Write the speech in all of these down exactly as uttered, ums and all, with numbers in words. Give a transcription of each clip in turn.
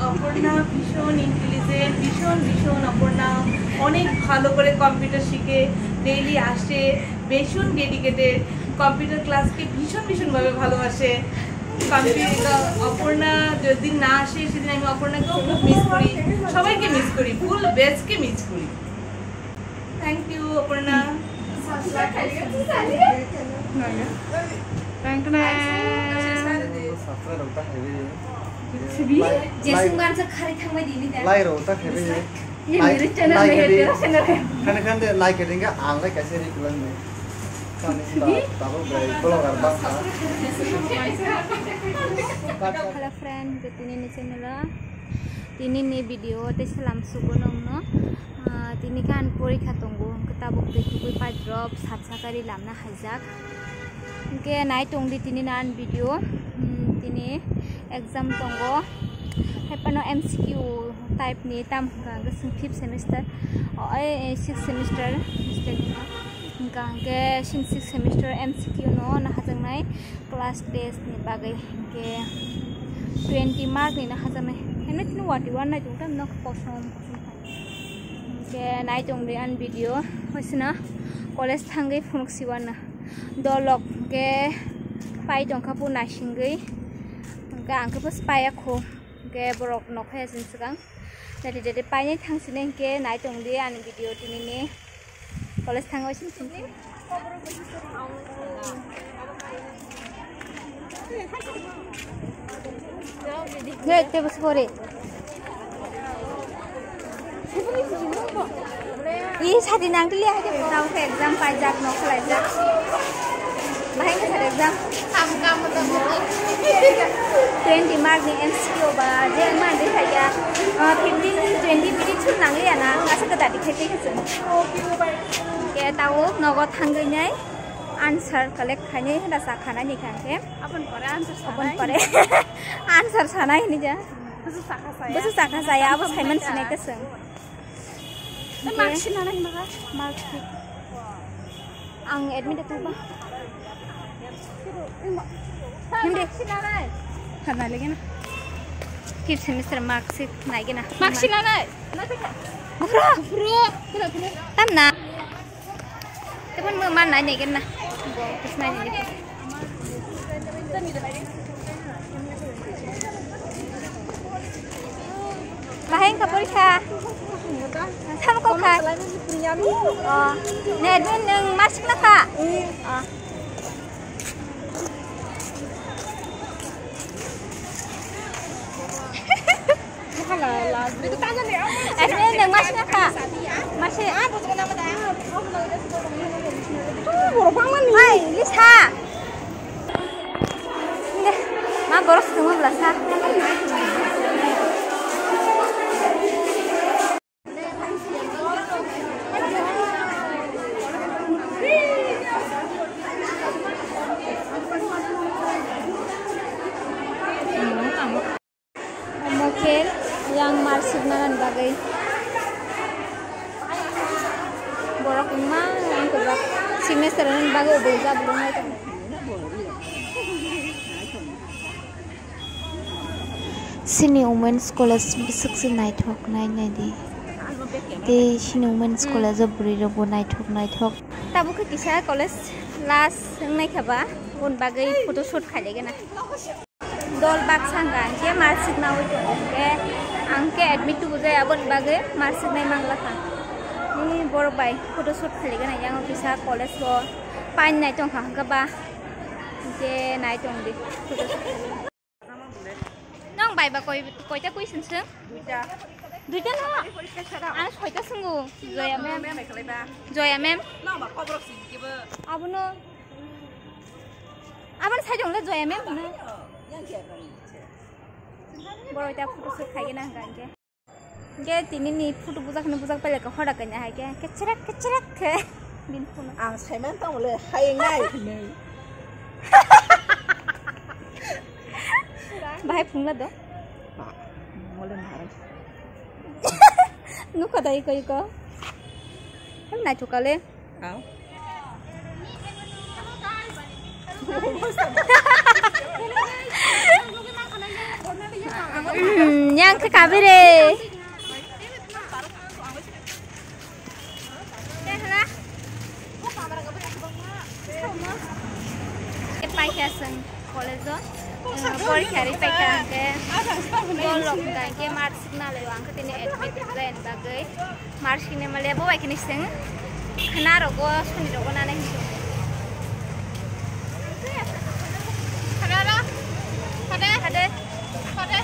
অপর্ণা ভীষণ ইন্টেলিজেন্ট, ভীষণ ভীষণ অপর্ণা অনেক ভালো করে কম্পিউটার শিখে, ডেইলি আসে, ভীষণ ডেডিকেটেড, কম্পিউটার ক্লাসকে ভীষণ ভীষণভাবে ভালোবাসে। কম্পিউটার অপর্ণা যদি না আসে, সেদিন আমি অপর্ণাকেও খুব মিস করি, সবাইকে মিস করি, ফুল ব্যাচকে মিস করি। Thank you Aparna. Jesung mansa khari thangbai di ni da. Lai ro ta khebe. Ye, lai, mere channel lai le khebe. Khane khande lai khebe ga ang lai kaise ri kulang ni. Kani ta tabuk bai blogger ba. Hello friend, tini ni channel o, tini ni video te salam sugo nongno. Ah, tini kan porikha tongo, hwnkhe tabuk tei kubui pai drop sat sakari lamna haijak. Hwnkhe nai tongdi tini nan video, hmm, tini exam tongo. Haipano M C Q type ni tam hwnkha hwnkhe chwng fifth semester, o, eh, eh, sixth semester, mistake wngkha. Hwnkha hwnkhe chwng sixth semester M C Q no nahajaknai class test ni bagwi, hwnkhe twenty mark ni nahajaknai. Hemle tini wati wan nai tong tam nok kosom kosom khai. Hwnkhe nai tongdi ani video, hoisina college thangwi phunuk siwana. Dolok hwnkhe pai tongkha bo naisingwi. Hwnkhe ang khe bo pai ya kho. Hwnkhe borok nokha ya sini swkang. Dati dati painai thang sini hwnkhe nai tongdi ani video tinini. College thangwi sini sini. Dek, tebus pore. Ih, sadi nang tili aja. Tau ke exam paijak, no khlaijak. Bahai ke sar exam. Twenty mark ni M C Q ba, je ma de thaya. Ah, fifteen, twenty minutes nang liya na, asa ke tadi khete khete. Ke tau nogo thangwi nai. Answer collect khainai hwnda sa khanai ni kha khe. Aboni pore answer sanai. Aboni pore answer sanai hwnwi ja. Busu sakha saya. Busu sakha saya, abo saiman sinai kwswng. Tei mark sheet nanai hwnba kha? Mark sheet. Ang admit tu ba. Hindi. Mark sheet nanai. Kharnai lagi na. Fifth semester mark sheet nai gina. Mark sheet nanai. Bro. Bro. Bro. Bro. Tam na. Tebon mo man nai negen na. Bo kis nai negen. Bahai ka porikha. Sam ko kha. Oh. Ne din nang masuk na kha. Oh. Ese nang masih apa? Masih. Hai, Lisa. Nde, ma boros tunggu belasa. Mokel yang marsuk nanan bagwi. Borok wngma wngkha bak semester ni bagwi ubui jabulung hai tongo. Chini Women's College bwswk se naithok nai naidi. Tei chini Women's College o bwrwi rok bo naithok naithok. Tabuk khe kisa college last wngnai kha ba, aboni bagwi photo shoot khailai gana. Dol baksa hwnkha hwnkhe marksheet naui tongo hwnkhe ang khe admit tubu jai aboni bagwi marksheet nai mangla kha. Ni borok bai photo shoot khailai gana yang kisa college o painai tongkha hwnkhe ba hwnkhe nai tongdi photo shoot. Nang bai ba koi, koita question swng? Duita. Duita no? Ang soita swngo. Joya ma'am. Joya ma'am. Abono. Aboni side le Joya ma'am no. Borok ta photo shoot khai gana hwnkha hwnkhe. Hwnkhe tini ni photo bujak hwnwi bujak pailai kha hoda kaina hai khe, kechrek kechrek khe bini phone. Ang saiman tong le hai nai hinwi. Bahai phungla do. Mole nai. Nukha dai koi ko. Hem nai thukale. Au. Yang ke kabere. Paikha seng college o, porikha ri paikha hingke, dol rok hingka hingke mark sheet ma lai o, ang khe tini admit rwna bagwi. Mark sheet ni male bo bai khe ni seng khna rogo soni rogo nana hinwi tongo. Khna ro. Khade. Khade. Khade.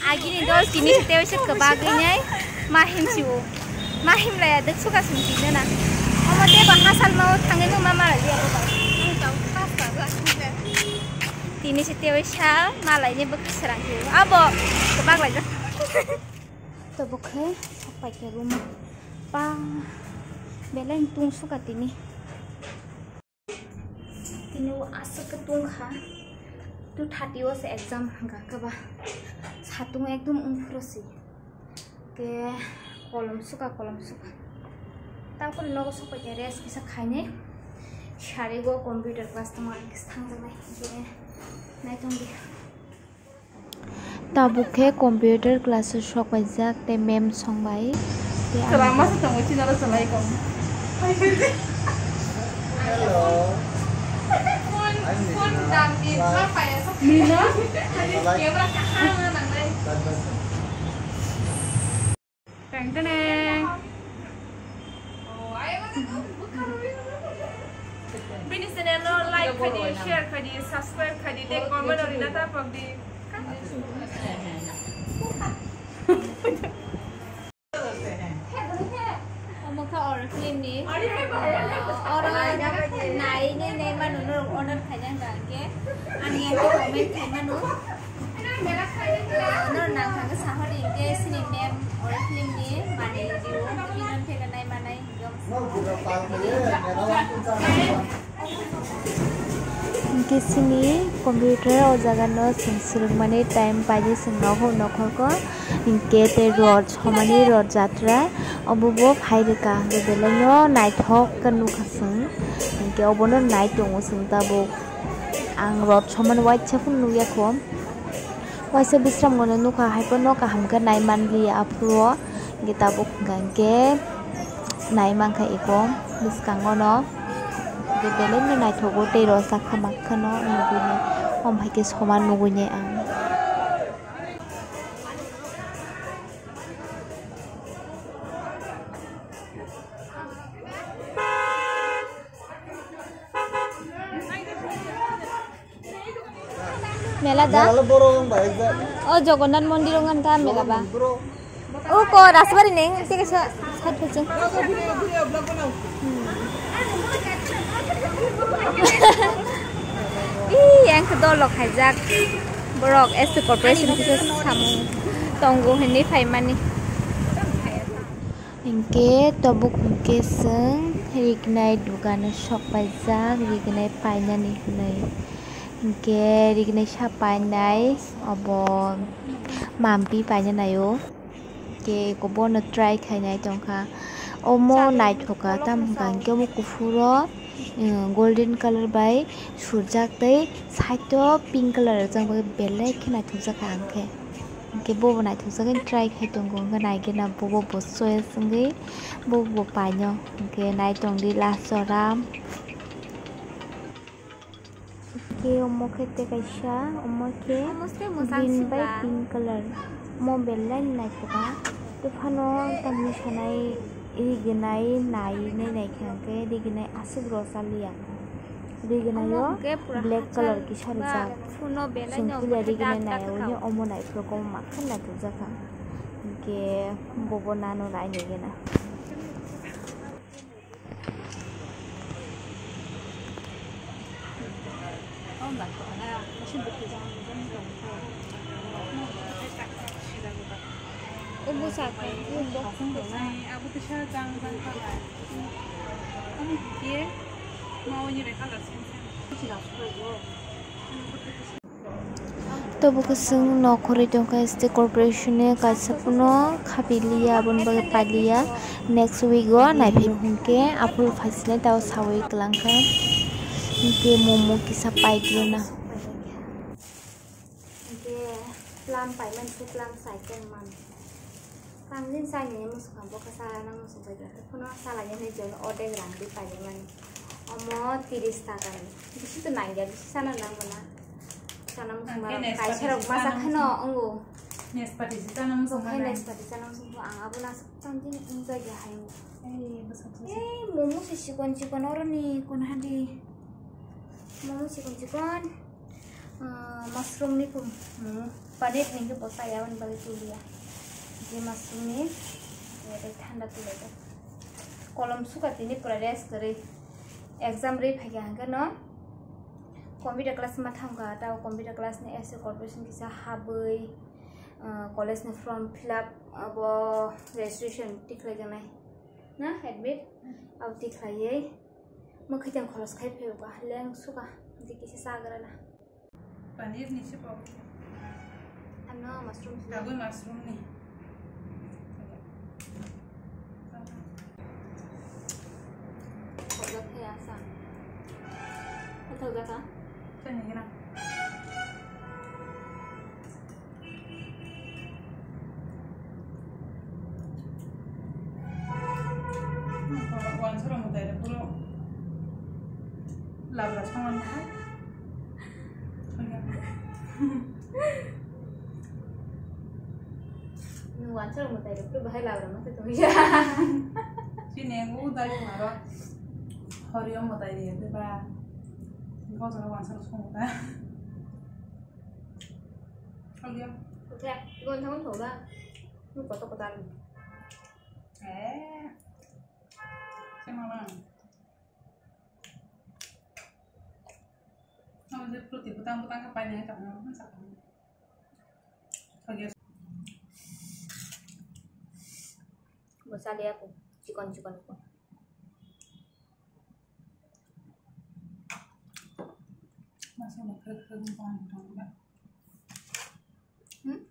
Agini dol tini site oise kwbagwi nai ma himsio. Ma himlaya dek suka sung tini na. Omo tei ba hasal ma o thangwi no ma mala liya bo ba. Tini site oisa malai ni bwkha serang khe abo kwbak lai jak. To bwkhe sok pai khe room pa belai tung suka tini. Tini o aswk khe tungkha. Two thirty o se exam hwnkha khe ba. Satung ekdom wngphuru se. Ke kolom suka, kolom suka. Tamkhe nogo sokpai khe rest kisa khainai. Sari go computer class tongma kisa thangjaknai. Ke naitong di. Tabuk khe computer class o sok paijak tei ma'am song bai. Tei ang Chwla masa tongo, chini oro chwlai kong. Hello. Phone, I'm phone Nina. Dam di, Bye. Ma paya sa. Nina? Bye. Camera kaham nangnai. Bye bye. Teng teneng. Bini channel no like khai di, share khai di, subscribe khai di, tei comment no rina ta pok di. Omo kha oro film ni. Oro nai nai nai manu norok order khaina hwnkha hwnkhe ani hwnkhe comment khai manu. Norok nang kha khe sahori hwnkhe sini ma'am oro film ni manwi rw-o, bini hwnkhe nai manai hwnkhe. Hwnkhe sini computer o jaga no chwng swrwngmani time paidi chwng nokhor nokhorkho hwnkhe tei rot somani rot jatra obo bo phai rwkha hwnkhe belai no naithok khe nukha chwng hwnkhe obono nai tongo chwng tabuk ang rot somani waisa phano nukya kho. Waisa bisram gono nukha, hai phano kaham khe nai manliya aphuru o, hwnkhe tabuk hwnkha hwnkhe nai mankha eko bwskango no, hwnkhe belai no naithogo tei rwchapkha mankha no nugwi nai, omo hai khe soman nugwi nai ang. Mela da? Mela lo borok wng bai ekjak. O Jagannath mondir wng kha mela ba? Borok. O ko Rajbari ning, tei kaisa side kuchung. Ih, yang kedolok khaijak. Borok S C corporation kisa samung tongo hinwi phaimani. Hinkhe tabuk hinkhe chwng rignai dugano sok paijak, rignai painani hinwi. Hinkhe rignai sa painai obo mampi painanai o. Hinkhe eko bono try khainai tongkha. Omo naithokha, tamo hwnkha hinkhe omo kuphuro, eh, golden colour bai surjak tei side o pink colour rijak bai belai khe naithokjakha hinkhe. Hinkhe bobo naithokjagwi try khai tongo, hinkhe naigena bobo bo choice wngwi bobo bo paino, hinkhe naitongdi last jora. Hinkhe omo khe tei kaisa, omo khe green bai pink colour, omo belai naithokha. Tei phano tamni sanai rignai nai nai naikha hinkhe rignai aswk rw chaliya. Rignai o black colour kisa rijak. Chwng puila rignai nai o, omo naiphuru omo makha naithokjakha. Hinkhe bobo nano nai nai gena. Tabuk khe chwng nokhorwi tongkha, S T corporation ni kaisa phano khapiliya, aboni bagwi pailiya. Next week o naiphai hinkhe aphuru phaisinai tao sawi kwlangkha. Hingke momo kisa paigwna. Hingke plum paimani se plum sai tongmani. Kangjin saini musukha bo kasa nang musuk bai kha. Phano salai ni jol odek rang di paimani. Omo tiris taka ni. Bisi to nangya, bisi sana nang mana. Sana musuk Ang mara khe kaisa rok nespati masa sana kheno musuk. Ongo. Nespati si sana musuk Oke, mana. Nespati sana musuk ang abo na Something enjoy ya hai. Ei, bwswk bwswk. Ei, momo se chikon chikon oro ni kon hadi. Momo chikon chikon. Ah, mushroom ni pum. Momo. Paneer ni ke bosa ya, wani bagwi tuliya. Je mushroom ni. Ya, tei thanda tulai ta. Kolom suka tini pura rest kari. Exam ri phai ya hangke no. Computer class ma thangka, tao computer class ni essay corporation kisa habwi. Ah, college ni form fill up, abo registration tikhlai janai na, admit, abo tikhlaiwi mwkhwtwng khoros khai phaiba leng suka, di kisa chagra na. Paneer ni se pok. Ano mushroom se. Abo mushroom ni. Khojak khe asa. Khojak kha? Tani gira. Wansoro mwtai rok puro labra songma nai. Nwng wansoro mwtai rok puro bahai labra ma se tongya. Chini ang o dai khna ro. Horiyo mwtai ri ba. Gojoro wansoro songma ta. Horiyo. Kotha, gon thangon thoga. Nwng koto koto ani. Eh. Sengma. Amo je proti butang butang khe painai tongma sakha. Bo chaliya ko, chikon chikon ko. Masala khe khe butang butang khe. Hmm?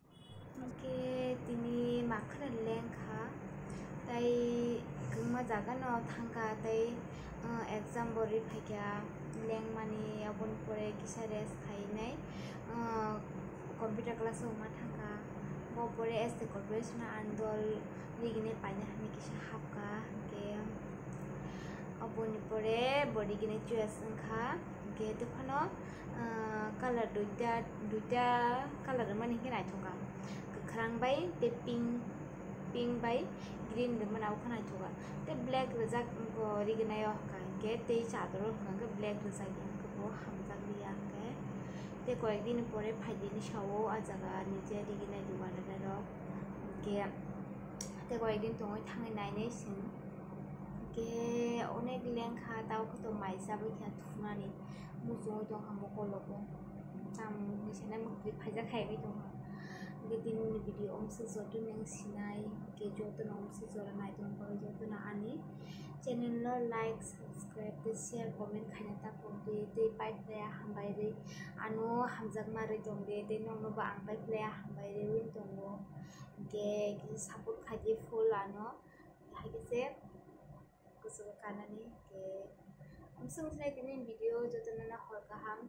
Hwnkhe tini makhwrang lengkha, tei kwbangma jaga no thangkha, tei, uh, exam bo ri phaikha, lengmani, aboni pore kisa rest khainai, uh, computer class o ma thangkha, bo pore S T corporation o ani dol riginai paina hinwi kisa hapkha, hwnkhe aboni pore bo riginai choice wngkha, hwnkhe tei phano, Ah, color duita, duita color mani hwnkhe naithoka. Kwkhwrang bai tei pink, pink bai green rwmani abo khe naithoka. Tei black rwjak bo rignai o hwnkha hwnkhe tei chadoro hwnkha hwnkhe black rwjak ya hwnkhe bo hamjak liya hwnkhe. Tei koyek din pore phaidi hinwi sao ah jaga nije rignai dugan rwnairok. Hwnkhe tei koyek din tongwi thangwi nainai chwng. Hwnkhe onek lengkha tei khe to mai chabwi kha thumnani. Muchungwi tongkha mokologo. Tamo hinwi sanai mwkhwtwi phaijak khaigwi tongkha. Hwnkhe tinini video omswk jotono ang sinai, hwnkhe jotono omswk jora naitong bagwi jotono ani channel no like, subscribe tei share, comment khaina ta pokdi tei pai phlaiya hambai rwi ano hamjakma rwi tongdi tei nokno bo ang pai phlaiya hambai rwi tongo. Hwnkhe kisa support khaidi full ano. Hai khe se kuchugo kanani khe. Amswng tini video jotono no hor kaham.